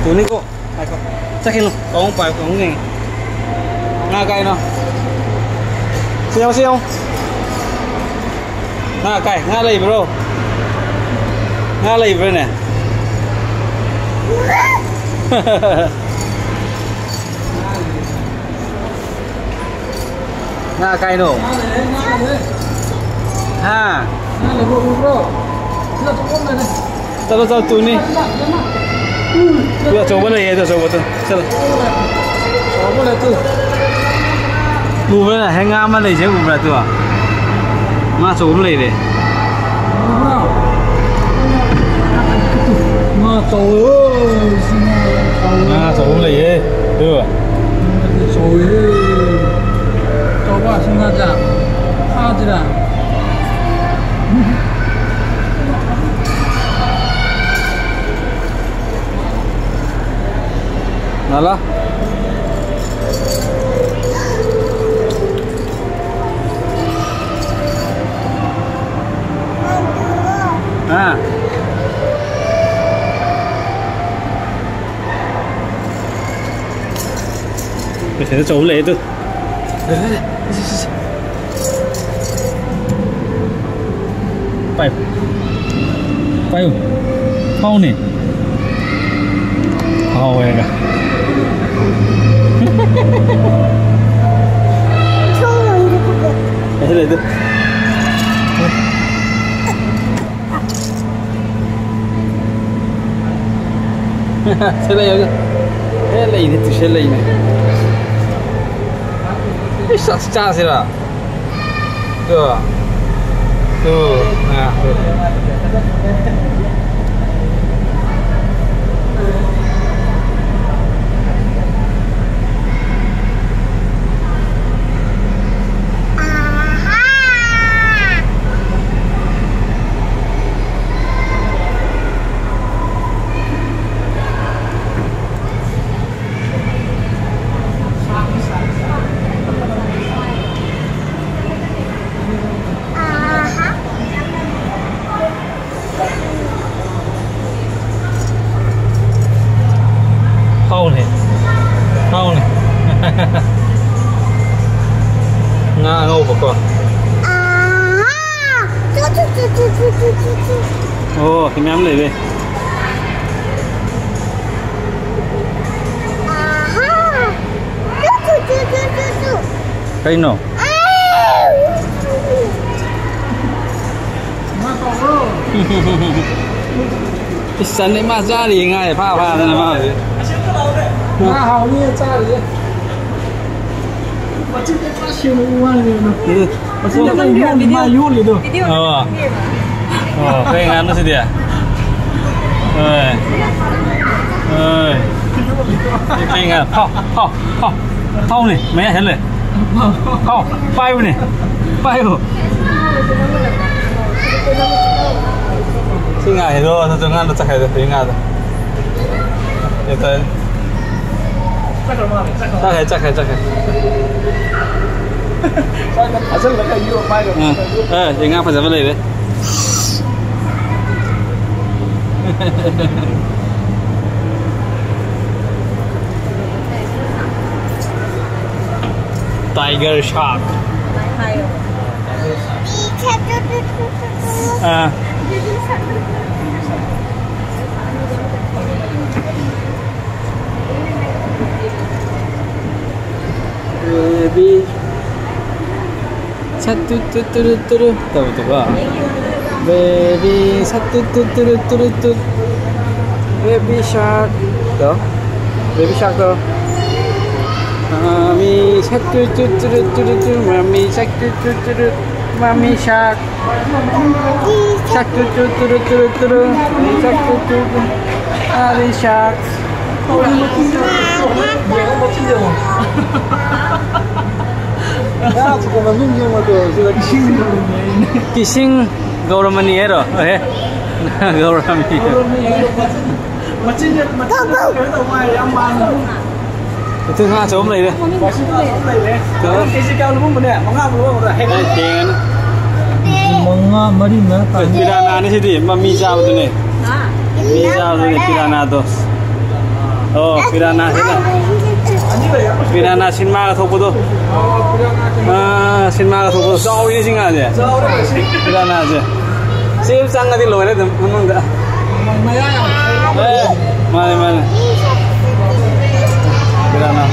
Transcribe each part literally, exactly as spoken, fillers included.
ꯇꯨꯅꯤꯀꯣ꯫ ꯉꯥꯏꯈꯣ꯫ ꯆꯠꯈꯤꯅꯨ꯫ ꯀꯥꯎ ꯄꯥꯏ, ꯀꯥꯎ ꯌꯦꯡꯉꯤ꯫ ꯉꯥ ꯀꯥꯏꯅꯣ? ꯁꯤ ꯌꯦꯡꯉꯣ, ꯁꯤ ꯌꯦꯡꯉꯣ꯫ ꯉꯥ ꯀꯥꯏ? ꯉꯥ ꯂꯩꯕ꯭ꯔꯣ? ꯉꯥ ꯂꯩꯕ꯭ꯔꯥꯅꯦ? ꯉꯥ ꯀꯥꯏꯅꯣ? ꯍꯥ? ꯆꯠꯂꯣ, ꯆꯠꯂꯣ, ꯇꯨꯅꯤ꯫ ꯇꯨ ꯑꯆꯧꯕ ꯂꯩꯌꯦ, ꯑꯗꯨ ꯑꯆꯧꯕꯗꯣ꯫ ꯆꯠꯂꯣ꯫ ꯎꯕ꯭ꯔꯥ? ꯍꯦ, ꯉꯥ ꯑꯃ ꯂꯩꯁꯦ, ꯎꯕ꯭ꯔꯥ? ꯇꯨ ꯉꯥ ꯑꯆꯧꯕ ꯑꯃ ꯂꯩꯔꯦ꯫ ꯉꯥ ꯆꯥꯎꯋꯦ, ꯁꯤ ꯉꯥ ꯆꯥꯎꯋꯦ꯫ ꯉꯥ ꯑꯆꯧꯕ ꯑꯃ ꯂꯩꯌꯦ꯫ ꯑꯗꯨ ꯉꯥꯗꯤ ꯆꯥꯎꯋꯦ꯫ ꯆꯥꯎꯕ, ꯁꯤ ꯉꯥꯁꯦ ꯐꯥꯁꯤꯔꯥ? ꯂꯥ ꯂꯥ꯫ ꯁꯤꯗ ꯑꯆꯧꯕ ꯂꯩ ꯑꯗꯨ꯫ ꯄꯥꯏꯌꯨ꯫ ꯄꯥꯏꯌꯨ꯫ ꯐꯥꯎꯅꯦ꯫ ꯐꯥꯎꯋꯦꯒ꯫ ꯑꯁꯤ ꯂꯩ ꯑꯗꯨ꯫ ꯁꯦ ꯂꯩ ꯍꯧꯖꯤꯛ꯫ ꯑꯦ, ꯂꯩꯅꯦ, ꯇꯨꯏꯁꯟ ꯂꯩꯅꯦ꯫ ꯏꯁ, ꯆꯥꯛ ꯆꯥꯁꯤꯔ? ꯇꯨ꯫ ꯇꯨ꯫ ꯑ, ꯇꯨ꯫ ꯍꯥꯎꯅꯦ꯫ ꯍꯥꯎꯅꯦ꯫ ꯉꯥ ꯑꯉꯧꯕꯀꯣ꯫ ꯑꯣ, ꯁꯤ ꯃꯌꯥꯝ ꯂꯩꯔꯦ꯫ ꯀꯩꯅꯣ? ꯏꯁ, ꯆꯟꯗꯩ ꯃꯥ ꯆꯥꯔꯤ ꯉꯥꯏ ꯐꯥ ꯐꯥꯗꯅ ꯃꯥ ꯍꯧꯖꯤꯛ꯫ ꯉꯥ ꯍꯥꯎꯅꯤ ꯆꯥꯔꯤꯌꯦ꯫ ꯃꯆꯤꯟ ꯄꯨꯔꯥ ꯁꯦꯡꯅ ꯎ ꯋꯥꯅꯤ ꯀꯩꯅꯣ꯫ ꯎꯝ꯫ ꯃꯆꯤꯟ ꯌꯥꯝ ꯌꯣꯜꯂꯤ, ꯃꯥ ꯌꯣꯜꯂꯤꯗꯣ꯫ ꯑꯣ꯫ ꯑꯣ, ꯀꯩ ꯉꯥꯅꯣ ꯁꯤꯗꯤ? ꯍꯣꯏ꯫ ꯍꯣꯏ꯫ ꯀꯩ ꯉꯥ? ꯐꯥꯎ, ꯐꯥꯎ, ꯐꯥꯎ꯫ ꯐꯥꯎꯅꯦ, ꯃꯌꯥ ꯍꯦꯜꯂꯦ꯫ ꯐꯥꯎ, ꯄꯥꯏꯌꯨꯅꯦ꯫ ꯄꯥꯏꯌꯨ꯫ ꯁꯤ ꯉꯥ ꯍꯦꯜꯂꯣ, ꯑꯗꯨꯁꯨ ꯉꯥꯗꯣ ꯆꯠꯈ꯭ꯔꯦ, ꯍꯨꯏ ꯉꯥꯗꯣ꯫ ꯆꯠꯈ꯭ꯔꯦ, ꯆꯠꯈ꯭ꯔꯦ, ꯆꯠꯈ꯭ꯔꯦ꯫ ꯎꯝ꯫ ꯑꯦ, ꯁꯤ ꯉꯥ ꯐꯖꯕ ꯂꯩꯔꯦ꯫ Tiger shark. ꯑꯥ꯫ Baby shark ꯇꯨ ꯇꯨ ꯇꯨ ꯔꯨ ꯇꯨ ꯔꯨ ꯇꯧꯕꯗꯨꯀꯣ꯫ Baby shark ꯇꯨ ꯇꯨ ꯇꯨ ꯔꯨ ꯇꯨ ꯔꯨ ꯇꯨ꯫ Baby shark ꯇꯣ꯫ Baby shark ꯇꯣ꯫ Mommy shark ꯇꯨ ꯇꯨ ꯇꯨ ꯔꯨ ꯇꯨ ꯔꯨ ꯇꯨ꯫ Mommy shark ꯇꯨ ꯇꯨ ꯇꯨ ꯔꯨ꯫ Mommy shark꯫ Shark ꯇꯨ ꯇꯨ ꯇꯨ ꯔꯨ ꯇꯨ ꯔꯨ ꯇꯨ ꯔꯨ꯫ Mommy shark ꯇꯨ ꯇꯨ ꯇꯨ꯫ Mommy shark꯫ ꯉꯥꯁꯨ ꯀꯣꯟꯅ ꯃꯤ ꯌꯦꯡꯉꯣ ꯇꯧꯔꯁꯤꯗ ꯏꯁꯤꯡ꯫ ꯏꯁꯤꯡ ꯒꯧꯔꯃꯅꯤ ꯍꯥꯏꯔꯣ? ꯑꯦ, ꯒꯧꯔꯃꯤ꯫ ꯃꯆꯤꯟꯁꯦ, ꯃꯆꯤꯟ ꯀꯩꯅꯣ ꯇꯧꯕ ꯃꯥꯜꯂꯦ, ꯌꯥꯝ ꯃꯥꯟꯕ꯫ ꯃꯆꯤꯟ ꯉꯥ ꯑꯆꯧꯕ ꯑꯃ ꯂꯩꯔꯦ꯫ ꯃꯆꯤꯟ ꯉꯥ ꯑꯆꯧꯕ ꯂꯩꯔꯦ꯫ ꯀꯩꯅꯣ? ꯀꯦꯖꯤ ꯀꯌꯥ ꯂꯨꯝꯃꯝꯕꯅꯦ? ꯃꯉꯥ ꯂꯨꯝꯃꯝꯕ꯭ꯔꯥ? ꯍꯦꯜꯂꯦ꯫ ꯑꯩ ꯊꯦꯡꯉꯅꯤ꯫ ꯃꯉꯥ, ꯃꯔꯤ ꯃꯌꯥ ꯑꯦ, ꯇꯥꯅꯤ꯫ ꯄꯤꯔꯥꯅꯥꯅꯤ ꯁꯤꯗꯤ, ꯃꯃꯤ ꯆꯥꯕꯗꯨꯅꯦ꯫ ꯃꯤ ꯆꯥꯕꯗꯨꯅꯦ ꯄꯤꯔꯥꯅꯥꯗꯣ꯫ ꯑꯣ, ꯄꯤꯔꯥꯅꯥ ꯁꯤꯅ꯫ ꯄꯤꯔꯥꯅꯥ ꯁꯤꯅꯦꯃꯥꯒ ꯊꯣꯛꯄꯗꯣ꯫ ꯑꯥ, ꯁꯤꯅꯦꯃꯥꯒ ꯊꯣꯛꯄꯗꯣ꯫ ꯆꯥꯎꯋꯤ ꯁꯤ ꯉꯥꯁꯦ꯫ ꯄꯤꯔꯥꯅꯥꯁꯦ꯫ ꯁꯤ ꯆꯪꯉꯗꯤ ꯂꯣꯏꯔꯦ ꯑꯗꯨꯝ ꯃꯅꯨꯡꯗ꯫ ꯑꯦ, ꯃꯥꯅꯦ, ꯃꯥꯅꯦ꯫ ꯄꯤꯔꯥꯅꯥ꯫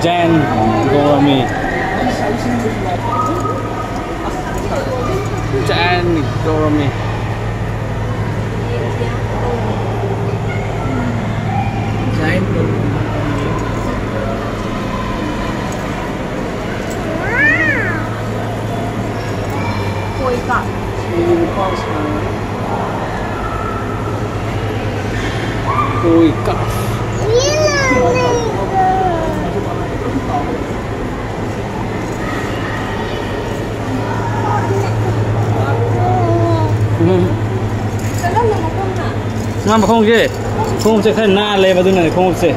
Giant gourami. Giant gourami. Giant gourami. Koi carp. Koi carp. ꯎꯝ꯫ ꯃꯥ ꯃꯈꯣꯡꯁꯦ, ꯈꯣꯡꯎꯞꯁꯦ ꯈꯔ ꯅꯥꯜꯂꯦꯕ, ꯑꯗꯨꯅꯅꯦ ꯈꯣꯡꯎꯞꯁꯦ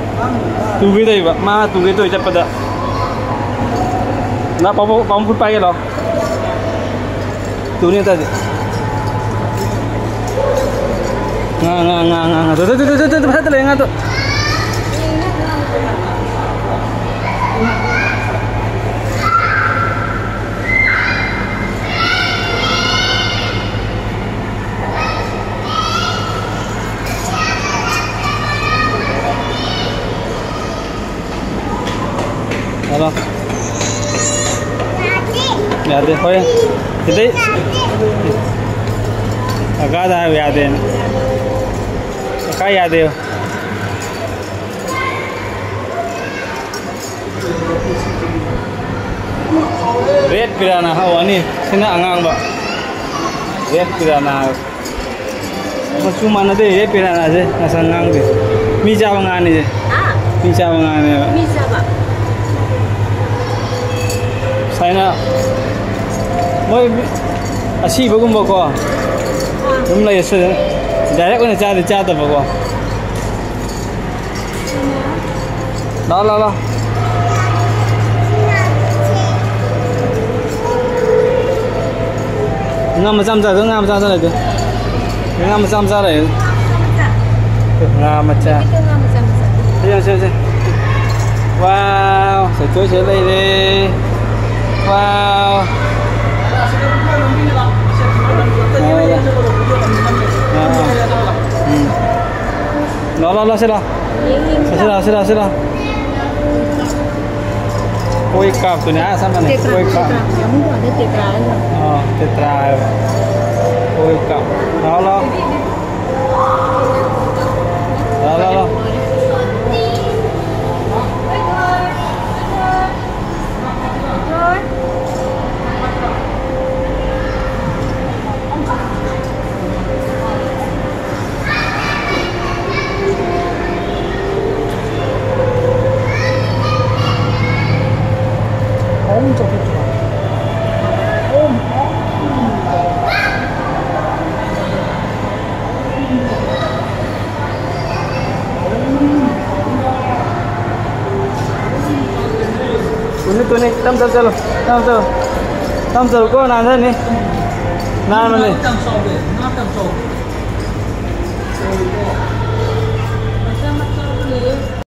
ꯇꯨꯒꯦ ꯇꯧꯔꯤꯕ꯫ ꯃꯥ ꯇꯨꯒꯦ ꯇꯧꯔꯤ ꯆꯠꯄꯗ꯫ ꯂꯥ, ꯄꯥꯕꯨꯡ, ꯄꯥꯕꯨꯡ ꯈꯨꯠ ꯄꯥꯏꯒꯦ ꯂꯥꯎ꯫ ꯇꯨꯅꯤ ꯇꯥꯗꯤ꯫ ꯉꯥ, ꯉꯥ, ꯉꯥ, ꯉꯥ, ꯉꯥ꯫ ꯇꯨ, ꯇꯨ, ꯇꯨ, ꯃꯊꯛꯇ ꯂꯩ ꯉꯥꯗꯣ꯫ ꯌꯥꯗꯦ, ꯍꯣꯔꯦꯟ ꯁꯤꯗꯩ ꯀꯀꯥꯗ ꯍꯥꯏꯕ ꯌꯥꯗꯦꯅ꯫ ꯀꯀꯥ ꯌꯥꯗꯦꯕ꯫ ꯔꯦꯠ ꯄꯤꯔꯥꯅ ꯍꯥꯎ ꯑꯅꯤ꯫ ꯁꯤꯅ ꯑꯉꯥꯡꯕ꯫ ꯔꯦꯠ ꯄꯤꯔꯥꯅ ꯍꯥꯏꯕ꯫ ꯃꯆꯨ ꯃꯥꯟꯅꯗꯦ꯫ ꯔꯦꯠ ꯄꯤꯔꯥꯅꯁꯦ ꯉꯁꯪ ꯉꯥꯡꯗꯦ꯫ ꯃꯤ ꯆꯥꯕ ꯉꯥꯅꯤꯁꯦ꯫ ꯍꯥ? ꯃꯤ ꯆꯥꯕ ꯉꯥꯅꯦꯕ꯫ ꯃꯤ ꯆꯥꯕ꯫ ꯁꯨꯃꯥꯏꯅ ꯃꯣꯏ ꯑꯁꯤꯕꯒꯨꯝꯕꯀꯣ꯫ ꯑꯥ꯫ ꯑꯗꯨꯝ ꯂꯩꯔꯁꯨ ꯑꯗꯨꯝ ꯗꯥꯏꯔꯦꯛ ꯑꯣꯏꯅ ꯆꯥꯗꯤ ꯆꯥꯗꯕꯀꯣ꯫ ꯂꯥꯛꯑꯣ, ꯂꯥꯛꯑꯣ, ꯂꯥꯛꯑꯣ꯫ ꯉꯥ ꯃꯆꯥ ꯃꯆꯥꯗꯣ, ꯉꯥ ꯃꯆꯥ ꯃꯆꯥ ꯂꯩꯇꯦ꯫ ꯉꯥ ꯃꯆꯥ ꯃꯆꯥ ꯂꯩ꯫ ꯉꯥ ꯃꯆꯥ꯫ ꯁꯤ, ꯁꯤ, ꯁꯤ꯫ ꯋꯥꯎ, ꯁꯦ, ꯁꯦ ꯂꯩꯔꯦ꯫ ꯋꯥꯎ꯫ ꯑꯥ, ꯑꯥ꯫ ꯎꯝ꯫ ꯂꯥꯎ, ꯂꯥꯎ, ꯂꯥꯎ, ꯁꯤ ꯂꯥꯎ꯫ ꯁꯤ ꯂꯥꯎ, ꯁꯤ ꯂꯥꯎ, ꯁꯤ ꯂꯥꯎ꯫ ꯀꯣꯏ ꯀꯥꯞꯇꯨꯅꯦ, ꯑꯥ, ꯆꯞ ꯃꯥꯟꯅꯩ꯫ ꯇꯦꯇ꯭ꯔꯥ, ꯀꯣꯏ ꯀꯥꯞ꯫ ꯇꯦꯇ꯭ꯔꯥ꯫ ꯌꯥꯝ ꯍꯨꯔꯥꯗꯦ, ꯇꯦꯇ꯭ꯔꯥ ꯍꯥꯏꯅ꯫ ꯑꯥ, ꯇꯦꯇ꯭ꯔꯥ ꯍꯥꯏꯕ꯫ ꯀꯣꯏ ꯀꯥꯞ꯫ ꯂꯥꯎ, ꯂꯥꯎ꯫ ꯂꯥꯎ, ꯂꯥꯎ, ꯂꯥꯎ꯫ ꯇꯨꯅꯤ, ꯇꯨꯅꯤ, ꯇꯞ ꯇꯞ ꯆꯠꯂꯣ, ꯇꯞ ꯇꯞ, ꯇꯞ ꯆꯠꯂꯨꯀꯣ, ꯅꯥꯟꯊꯅꯤ, ꯅꯥꯟꯕꯅꯤ꯫ ꯉꯥ ꯌꯥꯝ ꯆꯥꯎꯗꯦ, ꯉꯥ ꯌꯥꯝ ꯆꯥꯎꯗꯦ꯫